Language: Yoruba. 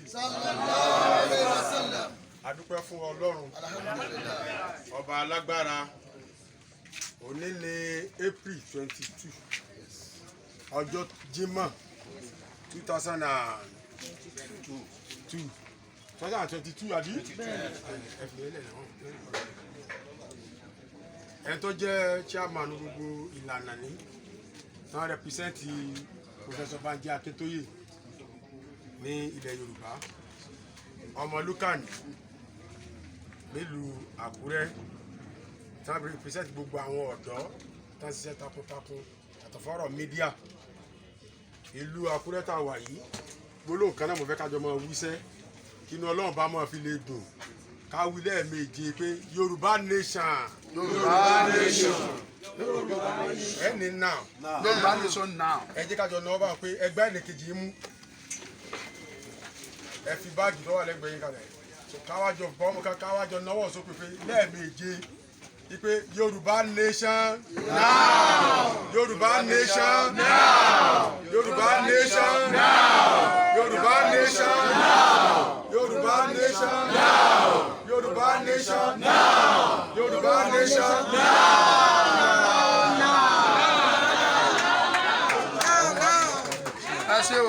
Sallallahu alayhi wa sallam. A dúpẹ́ fún Ọlọ́run ọba alágbára. Òní ní April 22, ọjọ́ Jímọ̀, 2002, 2022, àbí? Ẹni tó jẹ́ chairman gbogbo ìlànà ní tán represent Professor Banji Akintoye ní ilẹ̀ Yorùbá, Ọmọlúkàní nílùú Àkúrẹ́, tán represent gbogbo àwọn ọ̀dọ́ tán ṣiṣẹ́ takuntakun yàtọ̀ fọ́rọ̀ media ìlú Àkúrẹ́ tá a wà yìí. Gbólóhùn kan náà mo fẹ́ kájọ máa wíṣẹ́ kí inú Ọlọ́run bá máa fi lè dùn, ká wí lẹ́ẹ̀méje pé Yorùbá nation. Yorùbá nation. Ẹni now. Yorùbá nation now. Ẹ jẹ́ kájọ náà bá pé ẹgbẹ́ ẹnìkejì yín mú, ẹ fi báàgì tó wà lẹ́gbẹ̀ẹ́ yín kalẹ̀. So, káwájọ bọ́mú, káwájọ náwó sókè pé lẹ́ẹ̀méje wípé Yorùbá nation now, Yorùbá nation now, Yorùbá nation now, Yorùbá nation now, Yorùbá nation now, Yorùbá nation now, Yorùbá nation now. Ẹ ṣé o.